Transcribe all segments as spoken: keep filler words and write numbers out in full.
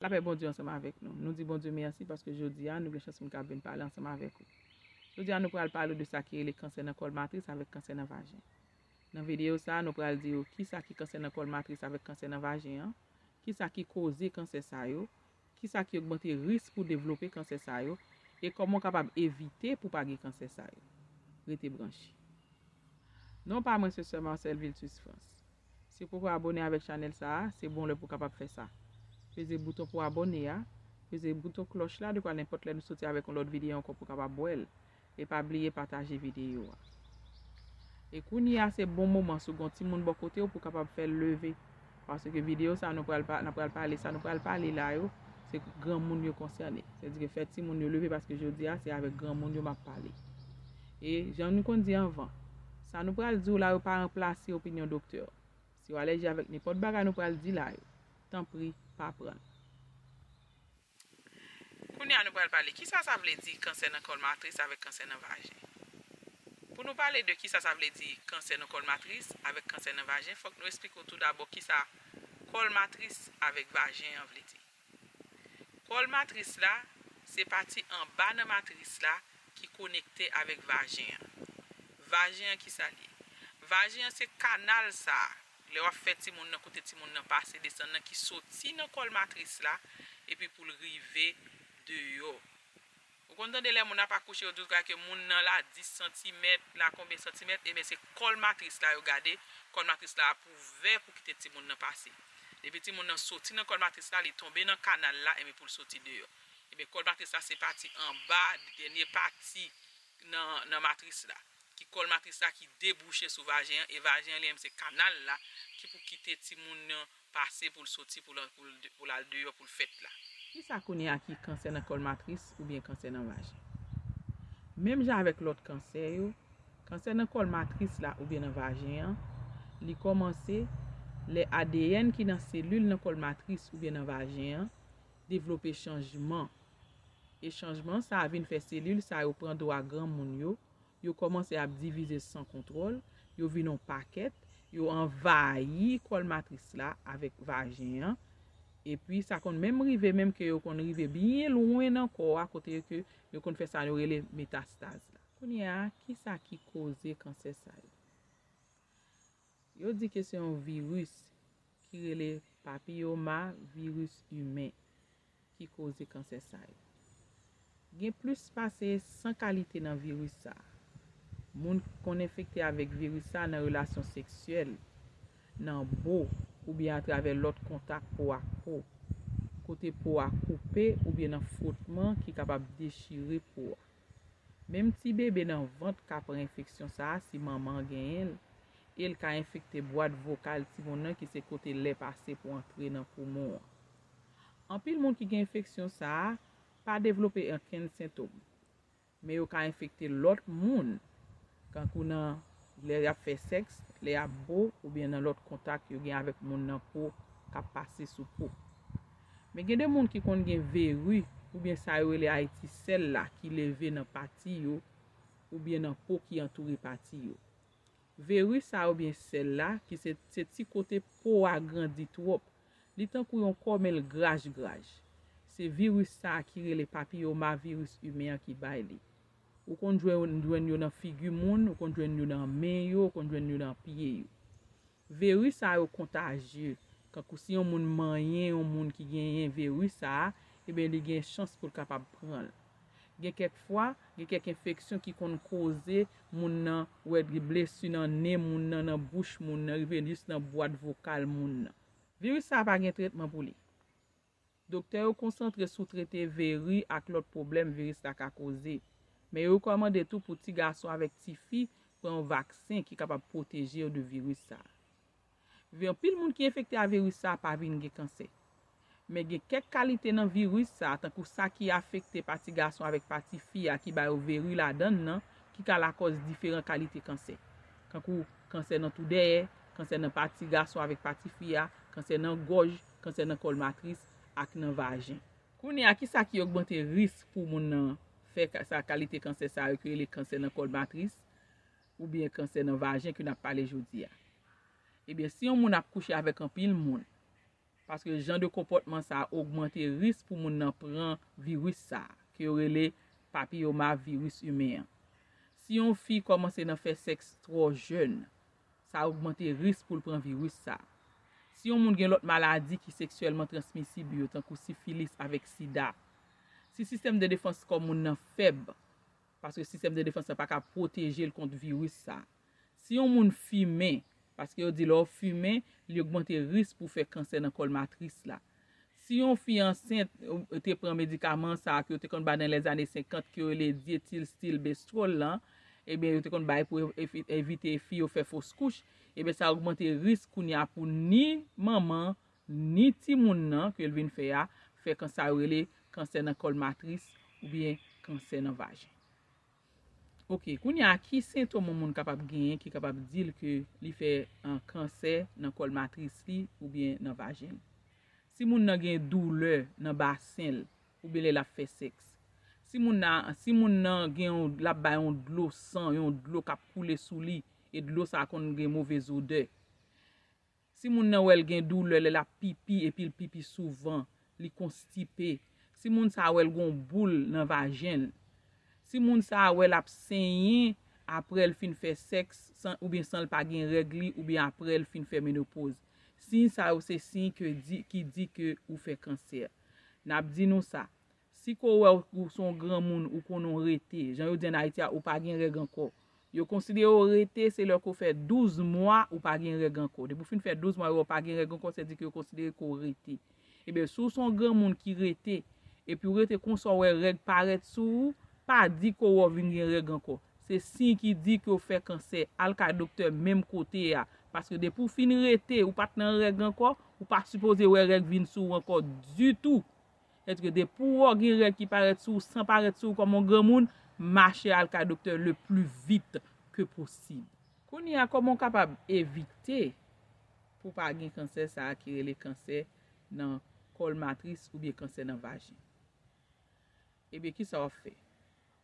Lapè Bondye ansanm avèk nou. Nou di Bondye mèsi paske jodi a nou gen chans pou n ka vin pale ansanm avèk ou. Jodi a nou pral pale de sa ki rele kansè nan kòl matris avèk kansè nan vajen. Nan videyo sa a, nou pral di w kisa ki kansè nan kòl matris avèk kansè nan vajen an, kisa ki koze kansè sa yo, kisa ki ogmante risk pou devlope kansè sa yo, e kòman w kapab evite pou pa gen kansè sa yo. Rete branche. Non pa mwen se Sè Marcel Viltus France. Si w poko abòne avèk chanèl sa a, se bon lè pou w kapab fè sa. Peze bouton pou abòne a, peze bouton klòch la, dekwa nenpòt lè nou soti avèk yon lòt videyo ankò pou w kapab wè l. E pa bliye pataje videyo a. E kounye a se bon moman si w gen yon timoun bò kote w pou w kapab fè l leve. Paske videyo sa nou pral pa, n ap pral pale, sa nou pral pale la yo, se granmoun yo konsène. Sètadi ke fè timoun yo leve paske jodi a se avèk granmoun yo m ap pale. E jan nou konn di anvan, sa nou pral di w la yo pa ranplase opinyon doktè. Si w alèji avèk nenpòt bagay nou pral di la yo, tanpri pa pran l. Kounye a nou pral pale kisa sa vle di kansè nan kòl matris avèk kansè nan vajen. Pou nou pale de kisa sa vle di kansè nan kòl matris avèk kansè nan vajen, fòk nou eksplike w tou dabò kisa kòl matris avèk vajen an vle di. Kòl matris la, se pati anba nan matris la ki konekte avèk vajen an. Vajen an kisa l ye? Vajen an se kanal sa a. Lè w ap fè timoun nan, kote timoun nan pase desann nan ki soti nan kòl matris la epi pou l rive deyò. Ou konn tande lè moun ap akouche, yo di w ke moun nan la dis santimèt, la konbyen santimèt, ebyen se kòl matris la yo gade, kòl matris la ap ouvè pou kite timoun nan pase. Depi timoun nan soti nan kòl matris la, li tonbe nan kanal la, ebyen pou l soti deyò. Ebyen kòl matris la se pati anba, dènye pati nan, nan matris la. Ki kòl matris la ki debouche sou vajen an, e vajen an li menm se kanal la ki pou kite timoun nan pase pou l soti, pou l, pou l, pou l al deyò, pou l fèt la. Kisa kounye a ki kansè nan kòl matris oubyen kansè nan vajen? Menm jan avèk lòt kansè yo, kansè nan kòl matris la oubyen nan vajen an, li kòmanse lè A D N ki nan selil nan kòl matris oubyen nan vajen an devlope chanjman. E chanjman sa a vin fè selil sa yo pran dwa granmoun yo, yo kòmanse ap divize san kontwòl, yo vin yon pakèt, yo anvayi kòl matris la avèk vajen an, epi sa konn menm rive menm ke yo konn rive byen lwen nan kò a kote ke yo konn fè sa yo rele metastaz la. Kounye a, kisa ki koze kansè sa yo? Yo di ke se yon viris ki rele papiyoma viris imen ki koze kansè sa yo. Gen plis pase san kalite nan viris sa a. Moun konn enfekte avèk viris sa a nan relasyon seksyèl, nan bo, oubyen atravè lòt kontak po ak po, kote po a koupe oubyen nan fwotman ki kapab dechire po a. Menm ti bebe nan vant ka pran enfeksyon sa a si manman an genyen l, e l ka enfekte bwat vokal timoun nan ki se kote lè pase pou antre nan poumon an. Anpil moun ki gen enfeksyon sa a pa devlope okenn sentòm, men yo ka enfekte lòt moun, kankou nan lè y ap fè sèks, lè y ap bo, oubyen nan lòt kontak yo gen avèk moun nan po k ap pase sou po. Men gen de moun ki konn gen veri oubyen sa yo rele Ayiti sèl la ki leve nan pati yo oubyen nan po ki antoure pati yo. Veri sa oubyen sèl la ki se, se ti kote po a grandi twòp. Li tankou yon kò men l graj graj. Se viris sa a ki rele papiyomaviris imen an ki bay li. Ou konn jwenn, jwenn yo nan figi moun, ou konn jwenn yo nan men yo, ou konn jwenn yo nan pye yo. Veri sa yo kontajye. Kankou si yon moun manyen yon moun ki genyen veri sa a, ebyen li gen chans pou l kapab pran l. Gen kèk fwa, gen kèk enfeksyon ki konn koze moun nan wè blesi nan nen moun nan, nan bouch moun nan, rive jis nan bwat vokal moun nan. Viris sa a pa gen tretman pou li. Doktè yo konsantre sou trete veri ak lòt pwoblèm viris la ka koze, men yo rekòmande tou pou ti gason avèk ti fi pran yon vaksen ki kapab pwoteje yo de viris sa a. Anpil moun ki enfekte a viris sa a pa vin gen kansè. Men gen kèk kalite nan viris sa a, tankou sa ki afekte pa ti gason avèk pa ti fi a ki ba yo veri ladan l nan, ki ka lakòz diferan kalite kansè. Kankou kansè nan tou dèyè, kansè nan pa ti gason avèk pa ti fi a, kansè nan gòj, kansè nan kòl matris ak nan vajen. Kounye a, kisa ki ogmante risk pou moun nan fè ka, sa kalite kansè sa yo ki rele kansè nan kòl matris oubyen kansè nan vajen ke n ap pale jodi a? Ebyen, si yon moun ap kouche avèk anpil moun, Paske jan de konpòtman sa a ogmante risk pou moun nan pran viris sa a, ke yo rele papiyomaviris imen an. Si yon fi kòmanse nan fè sèks twò jèn, sa ogmante risk pou l pran viris sa a. Si yon moun gen lòt maladi ki seksyèlman transmisib yo, tankou sifilis avèk sida, si sistèm de defans kò moun nan fèb, paske sistèm de defans la pa ka pwoteje l kont viris sa a. Si yon moun fimen, paske yo di lè w fimen, li ogmante risk pou w fè kansè nan kòl matris la. Si yon fi ansent, ou te pran medikaman sa a ke yo te konn bay nan lèzane senkant, ke yo rele dietilstilbestrol lan, ebyen, yo te konn bay pou evi-, evite fi yo fè fos kouch, ebyen, sa ogmante risk kounye a pou ni manman, ni timoun nan ke l vin fè a, fè kansè yo rele kansè nan kòl matris oubyen kansè nan vajen. Ok, kounye a, ki sentòm yon moun kapab genyen ki kapab di l ke li fè, ah, kansè nan kòl matris li oubyen nan vajen l? Si moun nan gen doulè nan basen l oubyen lè l ap fè sèks. Si moun nan, si moun nan gen yon, l ap bay yon dlo san, yon dlo k ap koule sou li, e dlo sa a konn gen movez odè. Si moun nan wè l gen doulè lè l ap pipi epi l pipi souvan, li konstipe. Si moun sa a wè l gen yon boul nan vajen l. Si moun sa a wè l ap senyen apre l fin fè sèks san, oubyen san l pa gen règ li, oubyen apre l fin fè menopoz. Siy sa yo se siy ke di, ki di ke ou fè kansè. N ap di nou sa, si ke w wè ou, ou se yon granmoun, ou konnen w rete, jan yo di ann Ayiti a, ou pa gen règ ankò. Yo konsidere w rete se lè ke w fè douz mwa ou pa gen règ ankò. Depi w fin fè douz mwa, yo wè w pa gen règ ankò, se di ke yo konsidere ke w rete. Ebyen, si w se yon granmoun ki rete, epi w rete konsa w wè règ parèt sou ou, pa di ke w vin gen règ ankò. Se siy ki di ke w fè kansè, al kay doktè menm kote a. Paske depi w fin rete, ou pa t nan règ ankò, ou pa sipoze wè règ vin sou ou ankò ditou. Sètadi ke depi w gen règ ki parèt sou ou, san parèt sou ou kòm yon granmoun, mache al kay doktè le pli vit ke posib. Kounye a, kòman w kapab evite pou w pa gen kansè sa a ki rele kansè nan kòl matris oubyen kansè nan vajen? Ebyen, kisa w ap fè?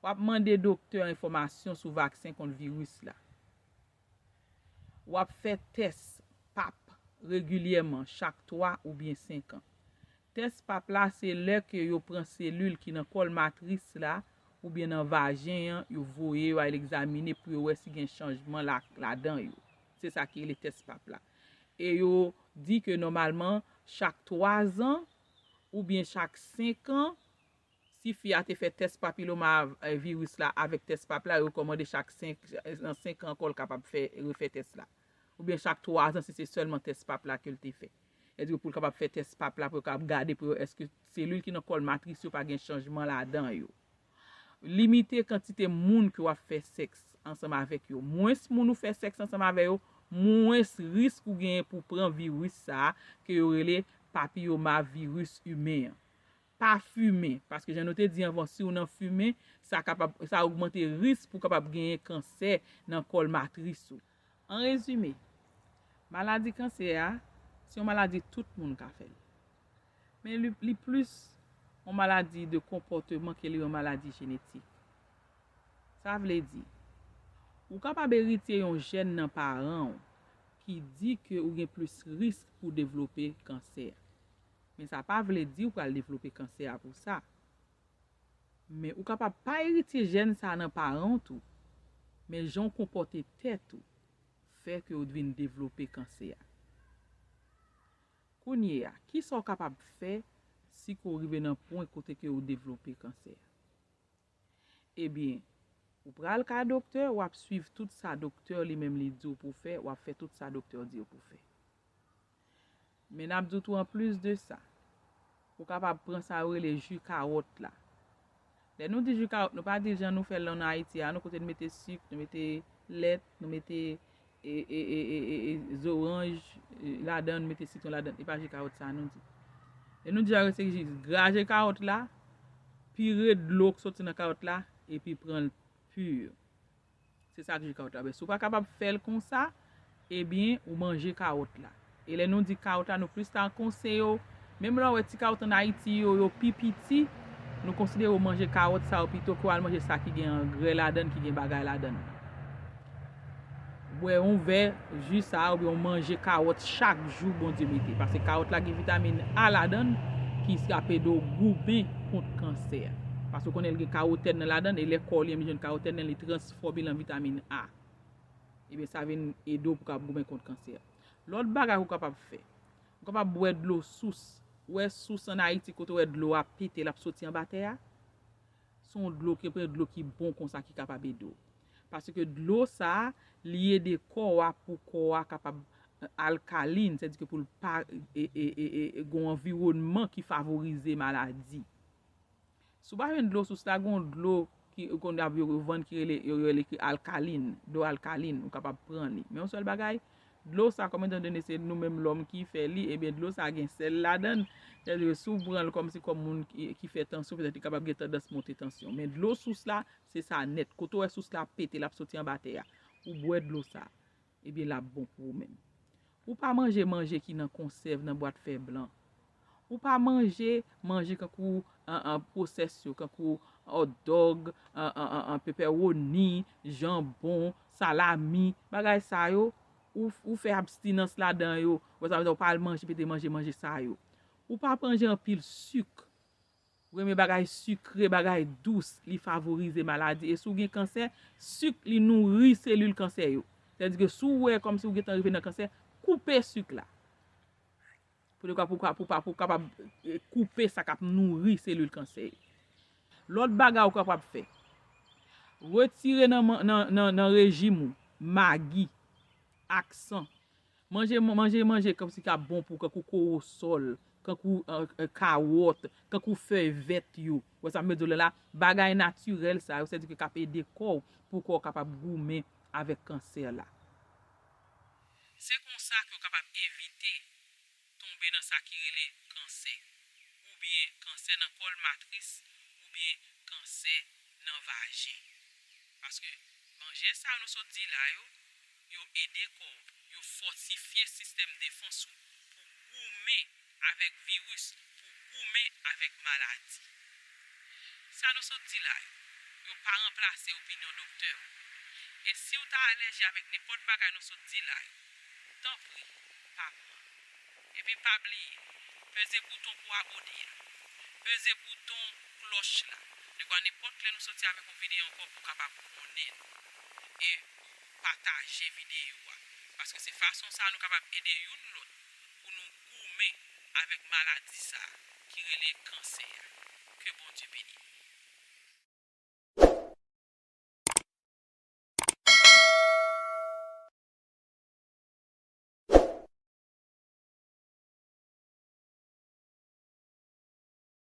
W ap mande doktè a enfòmasyon sou vaksen kont viris la. W ap fè tès pap regilyèman, chak twa oubyen senk an. Tès pap la, se lè ke yo pran selil ki nan kòl matris la oubyen nan vajen an, yo voye yo al egzamine pou yo wè si gen chanjman la, ladan yo. Se sa ki rele tès pap la. E yo di ke nòmalman, chak twa zan oubyen chak senk an, si fi a te fè tès papiloma, eh, viris la avèk tès pap la, yo rekòmande chak senk, nan senk an ankò, l kapab fè, refè tès la. Oubyen chak twa zan, si se sèlman tès pap la ke l te fè. Sètadi pou l kapab fè tès pap la, pou yo kapab gade pou yo èske selil ki nan kòl matris yo pa gen chanjman ladan yo. Limite kantite moun ke w ap fè sèks ansanm avèk yo. Mwens moun ou fè sèks ansanm avè yo, mwens risk ou genyen pou pran viris sa a ke yo rele papiyomaviris imen an. Pa fimen, paske jan nou te di anvan, si w nan fimen, sa kapab, sa ogmante risk pou w kapab genyen kansè nan kòl matris ou. An rezime, maladi kansè a, se yon maladi tout moun ka fè l. Men li, li plis yon maladi de konpòteman ke li yon maladi jenetik. Sa vle di, ou kapab eritye yon jèn nan paran w ki di ke ou gen plis risk pou devlope kansè. Men sa pa vle di ou pral devlope kansè a pou sa. Men ou kapab pa eritye jèn sa a nan paran w tou. Men jan w konpòte tèt ou fè ke ou vin devlope kansè a. Kounye a, kisa w kapab fè si ke w rive nan pwen kote ke ou devlope kansè a? Ebyen, ou pral ka doktè, w ap swiv tout sa doktè li menm li di w pou w fè, w ap fè tout sa doktè di w pou w fè. Men n ap di w tou, anplis de sa, ou kapab pran sa yo rele ji kawòt la. Lè nou di ji kawòt, nou pa di jan nou fè l ann Ayiti a, non, kote nou mete sik, nou mete lèt, nou mete e, e, e, e, e, e, zoranj, e, ladan, nou mete sitwon ladan. E pa ji kawòt sa nou di. Lè nou di sa, se ji, graje kawòt la, pire dlo k soti nan kawòt la, epi pran l pi. Se sa k ji kawòt la. Men si w pa kapab fè l konsa, ebyen, ou manje kawòt la. E lè nou di kawòt la, nou plis ta konseye w, menm lè w wè ti kawòt ann Ayiti yo, yo pi piti, nou konsidere w manje kawòt sa yo pito ke w al manje sa ki gen angrè ladan l, ki gen bagay ladan l. Bwè yon vè ji sa a oubyen w manje kawòt chak jou Bondye mete. Paske kawòt la gen vitamin A ladan l ki ap ede w goumen kont kansè a. Paske w konnen l gen kawotèn nan ladan l, e lè kò w li menm jwenn kawotèn nan, li transfòme l an vitamin A. Ebyen, sa vin ede w pou w kapab goumen kont kansè a. Lòt bagay ou kapab fè, ou kapab bwè dlo sous. Ou wè sous ann Ayiti, kote w wè dlo a pete, l ap soti anba tè a? Se yon dlo ki, yon dlo ki bon konsa ki kapab ede w. Paske dlo sa a, li ede kò a pou kò a kapab alkalin, sètadi ke pou l pa e, e, e, e, gen yon anviwònman ki favorize maladi. Si w pa jwenn dlo sous la, gen yon dlo ki konn ap yo vann ki rele, yo rele ki alkalin, dlo alkalin, ou kapab pran li. Men yon sèl bagay, dlo sa, kòm etan done se nou menm lòm ki fè li, ebyen dlo sa gen sèl ladan l. Sètadi ke si w pran l kòmsi kòm moun ki, ki fè tansyon, petèt li kapab gen tandans monte tansyon. Men dlo sous la, se sa nèt. Kote w wè sous la pete, l ap soti anba tè a. Ou bwè dlo sa. Ebyen, l ap bon pou ou menm. Ou pa manje manje ki nan konsèv, nan bwat fè blan. Ou pa manje manje kankou an, an pwosès yo, kankou hot dog, an, an, an, an pepewoni, janbon, salami, bagay sa yo, ou, ou fè abstinans ladan yo. Ou sa, ou pa al manje, pete manje, manje sa yo. Ou pa manje anpil sik. Ou renmen bagay sikre, bagay dous, li favorize maladi. E si w gen kansè, sik li nouri selil kansè yo. Sètadi ke si w wè kòmsi w gentan rive nan kansè, koupe sik la. Pou, pou, pou, pou, pou kapab eh, koupe sa k ap nouri selil kansè yo. Lòt bagay ou kapab fè, retire nan, man- nan, nan, nan rejim ou magi, aksan. Manje, manje, manje kòmsi k ap bon pou kankou kowosòl, kankou eh, eh, kawòt, kankou fèy vèt yo. Wè sa m vle di w la, bagay natirèl sa yo, sètadi ke k ap ede kò w pou kò w kapab goumen avèk kansè la. Se konsa ke w kapab evite tonbe nan sa ki rele kansè, oubyen kansè nan kòl matris, oubyen kansè nan vajen. Paske manje sa nou sot di la yo, yo ede kò w, yo fòtifye sistèm defans ou pou goumen avèk viris, pou goumen avèk maladi. Sa nou sot di la yo, yo pa ranplase opinyon doktè w. E si w ta alèji avèk nenpòt bagay nou sot di la yo, tanpri, pa pran. Epi pa bliye, peze bouton pou abòne a. Peze bouton klòch la. Dekwa nenpòt lè nou soti avèk yon videyo ankò pou w kapab konnen nou. E pataje videyo a. Paske se fason sa a nou kapab ede youn lòt pou nou goumen avèk maladi sa a ki rele kansè a. Ke Bondye beni nou.